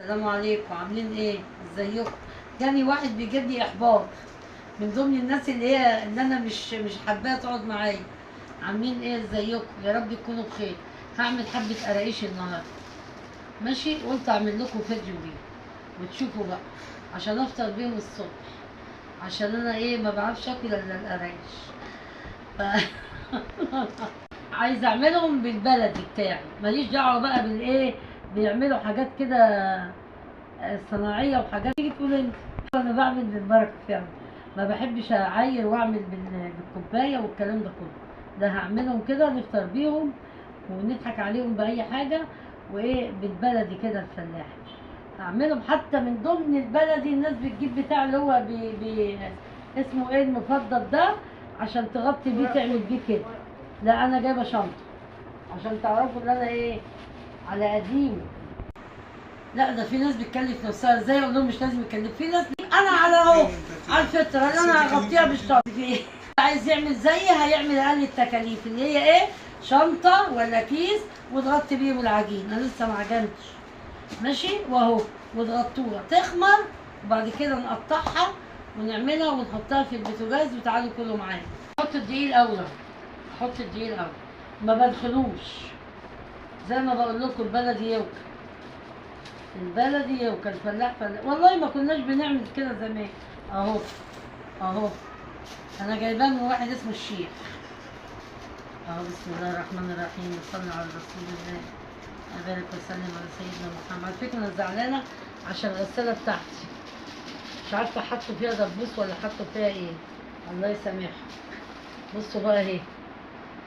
السلام عليكم، عاملين ايه؟ ازيكم؟ جاني واحد بيجيب لي احباط من ضمن الناس اللي هي اللي انا مش حباها تقعد معايا. عاملين ايه؟ ازيكم؟ يا رب تكونوا بخير. هعمل حبه قراقيش النهارده، ماشي؟ قلت اعمل لكم فيديو بيه وتشوفوا بقى عشان افطر بيهم الصبح، عشان انا ايه ما بعرفش اكل الا القراقيش. عايزه اعملهم بالبلدي بتاعي، ماليش دعوه بقى بالايه بيعملوا حاجات كده صناعية وحاجات تيجي تقول انت. انا بعمل بالبركة فعلا، ما بحبش اعاير واعمل بالكوبايه والكلام ده كله. ده هعملهم كده نفطر بيهم ونضحك عليهم باي حاجة، وايه بالبلدي كده الفلاح هعملهم. حتى من ضمن البلدي الناس بتجيب بتاع اللي هو بي اسمه ايه المفضل ده عشان تغطي بيه تعمل بيه كده. لا انا جايبه شنطه عشان تعرفوا ان انا ايه على قديم. لا ده في ناس بتكلف نفسها، ازاي اقول لهم مش لازم يكلف؟ في ناس انا على اهو على الفطرة اللي انا هغطيها بالشنطه. في عايز يعمل زيي هيعمل اقل التكاليف اللي هي ايه، شنطه ولا كيس وتغطي بيهم العجين. انا لسه ما عجنتش، ماشي؟ واهو وتغطوها تخمر، وبعد كده نقطعها ونعملها ونحطها في البوتاجاز. وتعالوا كلوا معايا. احط الدقيق الاول، احط الدقيق الاول، ما بدخلوش زي ما بقول لكم. البلدي يوكل، البلدي يوكل، فلاح فلاح. والله ما كناش بنعمل كده زمان. اهو اهو انا جايباه من واحد اسمه الشيخ اهو. بسم الله الرحمن الرحيم، وصلي على رسول الله، بارك وسلم على سيدنا محمد. على فكرة انا زعلانة عشان الغسالة بتاعتي مش عارفه حطوا فيها دبوس ولا حطوا فيها ايه، الله يسامحها. بصوا بقى اهي،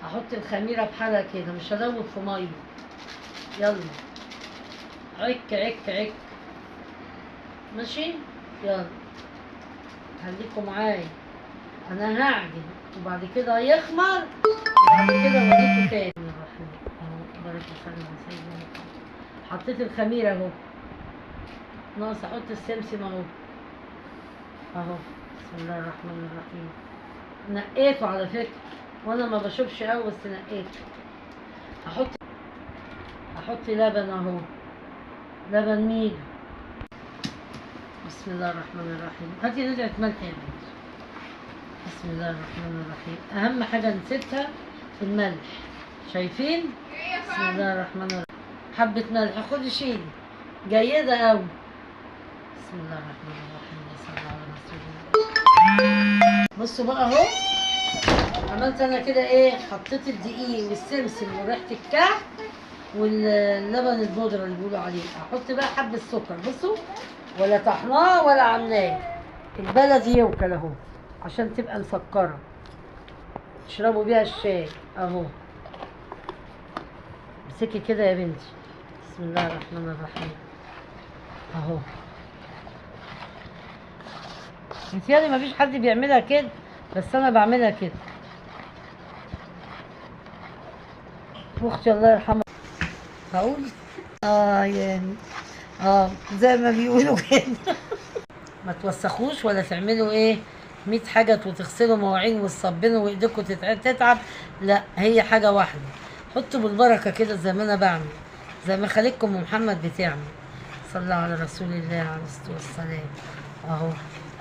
هحط الخميره بحالها كده، مش هدوب في مية. يلا عك عك عك، ماشي؟ يلا خليكم معايا، انا هعجن وبعد كده هيخمر وبعد كده اوريكم تاني. اهو بارك وسلم على سيدنا محمد. حطيت الخميره اهو، ناقص احط السمسم اهو اهو. بسم الله الرحمن الرحيم. نقيته على فكرة وانا ما بشوفش قوي، بس نقيته. احط لبن اهو، لبن ميدو. بسم الله الرحمن الرحيم. هاتي نزعة ملح يا بنتي. بسم الله الرحمن الرحيم. اهم حاجة نسيتها الملح، شايفين؟ بسم الله الرحمن الرحيم. حبه ملح، خدي شيلي، جيدة قوي. بسم الله الرحمن الرحيم، وصلى على رسول الله. بصوا بقى اهو، عملت انا كده ايه، حطيت الدقيق والسمسم وريحه الكعك واللبن البودره اللي بيقولوا عليه. هحط بقى حبه سكر، بصوا ولا طحناه ولا عاملاه، البلدي يوكل اهو عشان تبقى مسكره تشربوا بيها الشاي اهو. امسكي كده يا بنتي. بسم الله الرحمن الرحيم اهو. انتي مفيش حد بيعملها كده، بس انا بعملها كده. واختي الله يرحمها هقول يعني زي ما بيقولوا كده. ما توسخوش ولا تعملوا ايه 100 حاجة وتغسلوا مواعين وتصبنوا وايديكم تتعب. لا هي حاجة واحدة، حطوا بالبركة كده زي ما انا بعمل، زي ما خالتكم محمد بتعمل. صلى على رسول الله عليه الصلاة والسلام. اهو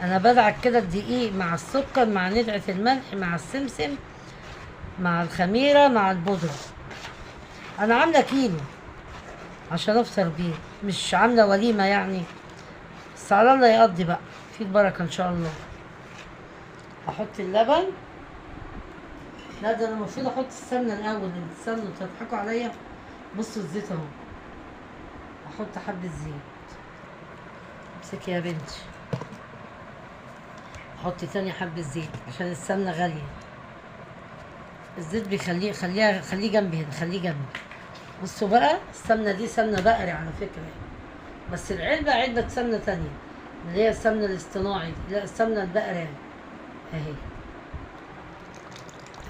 انا بدعك كده الدقيق مع السكر مع ندعه الملح مع السمسم مع الخميره مع البودره. انا عامله كيلو عشان افطر بيه، مش عامله وليمة يعني، بس على الله يقضي بقى، في البركة ان شاء الله. احط اللبن. لا ده انا المفروض احط السمنة الاول، السمنة بتضحكوا عليا. بصوا الزيت اهو، احط حبه زيت. امسكي يا بنتي. احط تاني حبه زيت عشان السمنة غالية. الزيت بيخليه خليها خليه جنبي هنا، خليه جنبي. بصوا بقى السمنة دي سمنه بقري على فكرة، بس العلبة علبة سمنه تانية اللي هي السمنة الاصطناعي دي، لا السمنة البقري اهي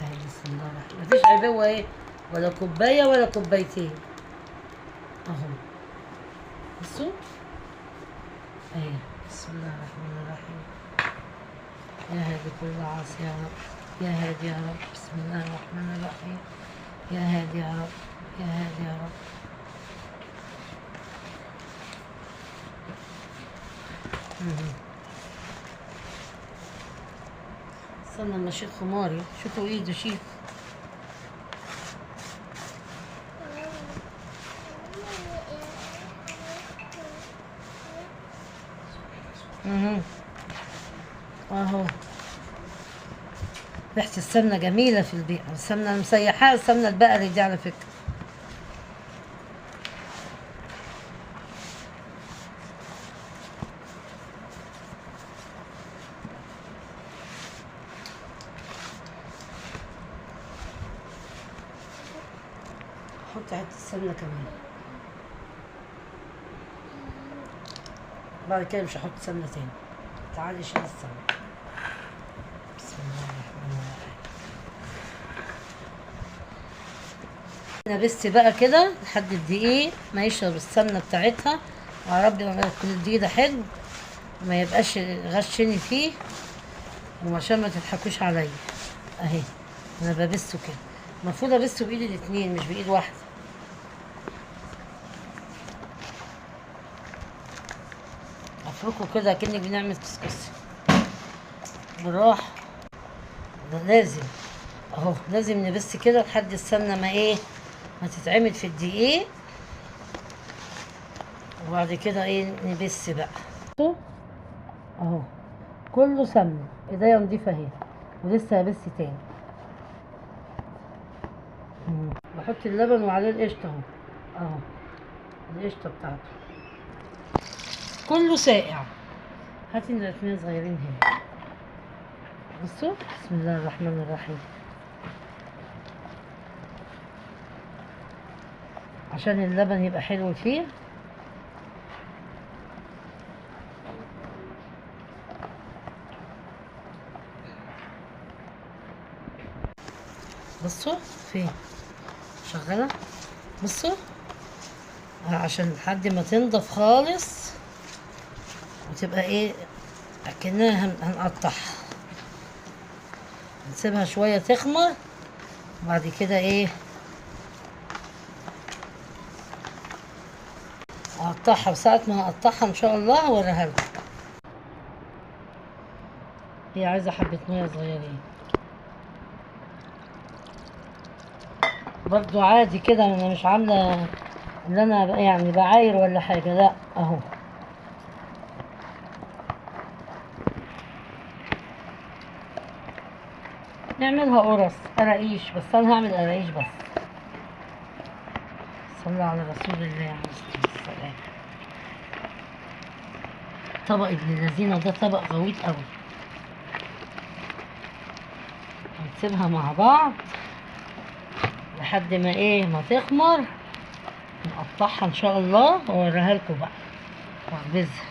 اهي. بسم الله الرحمن الرحيم. مفيش عبوة ايه ولا كوباية ولا كوبايتين اهو. بصوا اهي. بسم الله الرحمن الرحيم. يا هادي كل عاصي يا رب، يا هادي يا رب. بسم الله الرحمن الرحيم. يا هادي يا رب، يا هادي يا رب. استنى اما اشيل خماري. شوفوا ايده، شيل. اهو ريحة السمنة جميلة في البيئة، السمنة المسيحة، السمنة البقري دي على فكرة. حط حتة السمنة كمان، بعد كده مش هحط سمنة تاني. تعالي شيل السمنة. بسم الله الرحمن الرحيم. انا بس بقى كده لحد الدقيق ما يشرب السمنة بتاعتها. يا رب يكون الدقيق ده حلو وما يبقاش غشني فيه، وعشان ما تضحكوش عليا. اهي انا ببسه كده، المفروض ابسة بايد الاتنين مش بايد واحدة. افركه كده كأنك بنعمل كسكسي بالراحة. ده لازم اهو، لازم نبس كده لحد السمنة ما ايه ما تتعمل في الدقيق، وبعد كده ايه نبس بقى اهو. كله سمنه، ايديا نضيفه اهي، ولسه هبس تاني. بحط اللبن وعليه القشطه اهو، اهو القشطه بتاعته. كله ساقع. هاتي الاتنين صغيرين هنا. بصوا بسم الله الرحمن الرحيم، عشان اللبن يبقى حلو فيه. بصوا فين شغالة. بصوا عشان لحد ما تنضف خالص وتبقى ايه اكنها هنقطعها. نسيبها شوية تخمر، وبعد كده ايه هقطعها. وساعة ما هقطعها ان شاء الله هوريها لكم. هي عايزه حبه مية صغيرين برضو، عادي كده، انا مش عامله ان انا يعني بعاير ولا حاجة، لا اهو. نعملها قرص قراقيش، بس انا هعمل قراقيش بس. صلى على رسول الله عليه الصلاة والسلام. طبق ابن اللذينه ده طبق غويط قوي. هنسيبها مع بعض لحد ما ايه ما تخمر، نقطعها ان شاء الله واوريها لكم بقى واخبزها.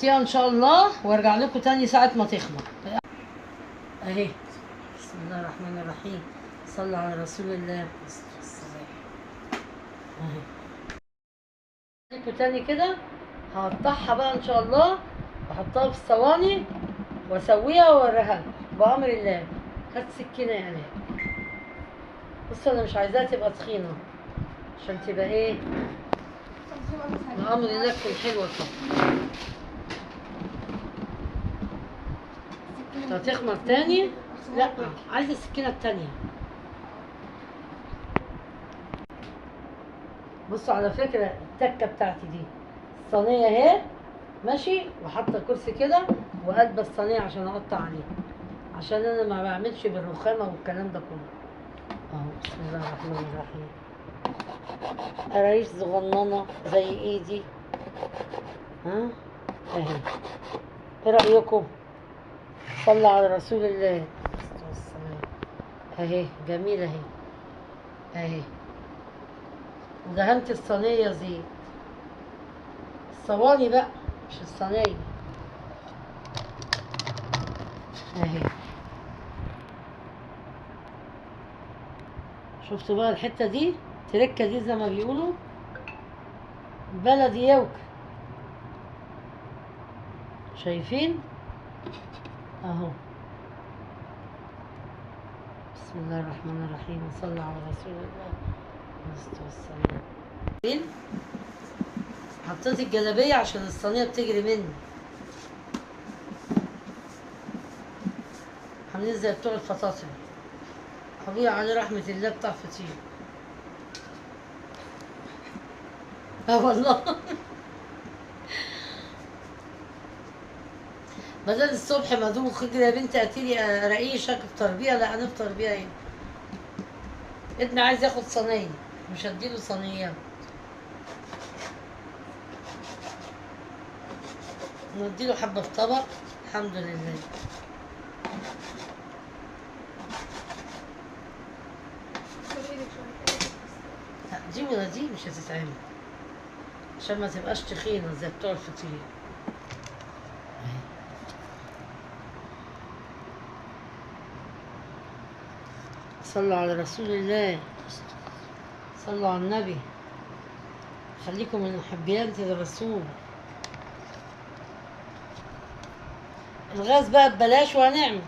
ان شاء الله وارجع لكم تاني ساعة ما تخمر. اهي بسم الله الرحمن الرحيم، صلى على رسول الله. اهي لكم تاني كده. هقطعها بقى ان شاء الله واحطها في الصواني واسويها واوريها لكم بامر الله. هات سكينة يا الاء. بصوا انا مش عايزاها تبقى تخينة عشان تبقى ايه بامر الله تكون حلوة. طب هتخمر تاني؟ لا عايزه السكينة التانية. بصوا على فكرة التكه بتاعتي دي الصينية اهي ماشي، وحاطه كرسي كده وقلبه الصينية عشان اقطع عليها، عشان انا ما بعملش بالرخامه والكلام ده كله. اهو بسم الله الرحمن الرحيم. قرايش صغننه زي ايدي، ها اهي. ايه رايكم؟ صلى على رسول الله والسلام. اهي جميلة اهي اهي. ودهنت الصينية زيت، الصواني بقى مش الصينية. اهي شفتوا بقى الحتة دي، تركه دي زي ما بيقولوا بلدي يوك. شايفين اهو. بسم الله الرحمن الرحيم، وصلى على رسول الله عليه الصلاة والسلام. حطيت الجلابية عشان الصينية بتجري مني. عاملين زي بتوع الفطاطر، ابويا عليه رحمة الله بتاع فطير. اه والله. بدل الصبح ما ادوخ اجري يا بنتي اتيلي رقيشك افطر بيها، لا هنفطر بيها ايه؟ ابني عايز ياخد صينية، مش هديله صينية، نديله حبة في طبق. الحمد لله. لا دي ولا دي مش هتتعمل عشان ما تبقاش تخينة زي بتوع الفطير. صلوا على رسول الله، صلوا على النبي، خليكم من محبيات الرسول. الغاز بقى ببلاش وهنعمل،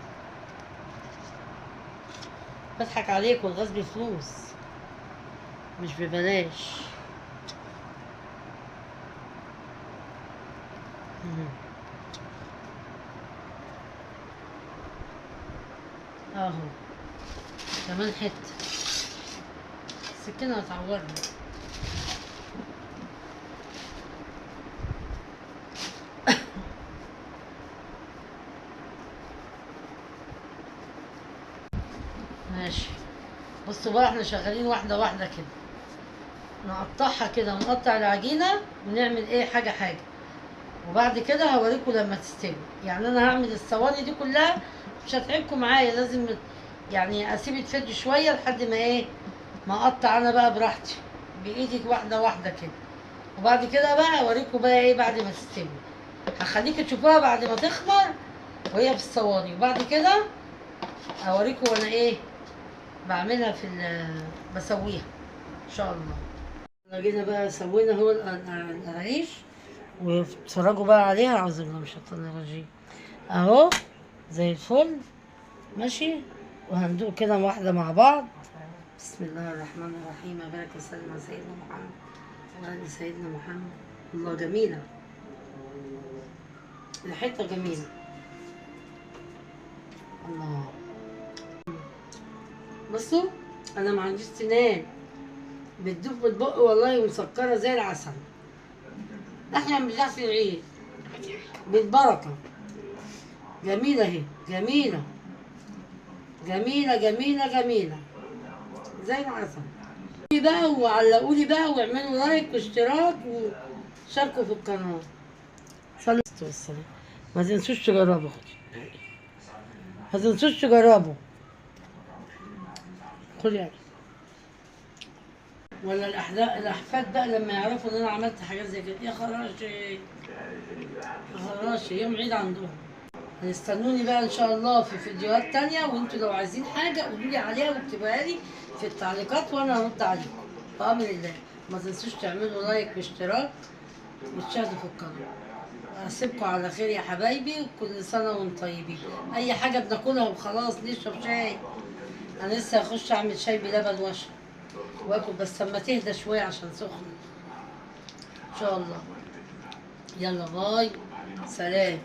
بضحك عليكم، الغاز بفلوس مش ببلاش. اهو كمان حتة، السكينة هتعورني. ماشي. بصوا بقى احنا شغالين واحدة واحدة كده، نقطعها كده ونقطع العجينة ونعمل ايه حاجة حاجة، وبعد كده هوريكم لما تستوي. يعني انا هعمل الصواني دي كلها، مش هتعبكم معايا، لازم يعني اسيب الفيديو شوية لحد ما ايه ما اقطع انا بقى براحتي بايدي واحدة واحدة كده، وبعد كده بقى اوريكم بقى ايه بعد ما تستوي. هخليكم تشوفوها بعد ما تخمر وهي في الصواني، وبعد كده اوريكم وانا ايه بعملها في بسويها ان شاء الله. جينا بقى سوينا هو القراقيش، واتفرجوا بقى عليها. اعوذ بالله من الشيطان الرجيم. اهو زي الفل ماشي. وهندوق كده واحدة مع بعض. بسم الله الرحمن الرحيم، وبارك وسلم على سيدنا محمد وعلى سيدنا محمد. الله جميلة، ريحتها جميلة. الله. بصوا انا ما عنديش سنان، بتدوب بالبق والله، ومسكره زي العسل. احنا من بتاعت العيد بالبركة. جميلة اهي، جميلة جميلة جميلة جميلة زي العسل. بقى وعلقوا لي بقى، واعملوا لايك واشتراك وشاركوا في القناة. صلوا والسلام. ما تنسوش تجربوا، ما تنسوش تجربوا. خد يعني. ولا الاحفاد بقى لما يعرفوا ان انا عملت حاجات زي كده، يا خراشي يا خراشي، يوم عيد عندهم. هنستنوني بقى ان شاء الله في فيديوهات تانية، وانتوا لو عايزين حاجة قولوا لي عليها واكتبوها لي في التعليقات وانا هرد عليكم بأمر الله. ما تنسوش تعملوا لايك واشتراك وتشاهدوا في القناة. اسيبكم على خير يا حبايبي، وكل سنة وانتم طيبين. اي حاجة بناكلها وخلاص، نشرب شاي. انا لسه هخش اعمل شاي بلبن واشرب واكل، بس اما تهدى شوية عشان سخنة ان شاء الله. يلا باي، سلام.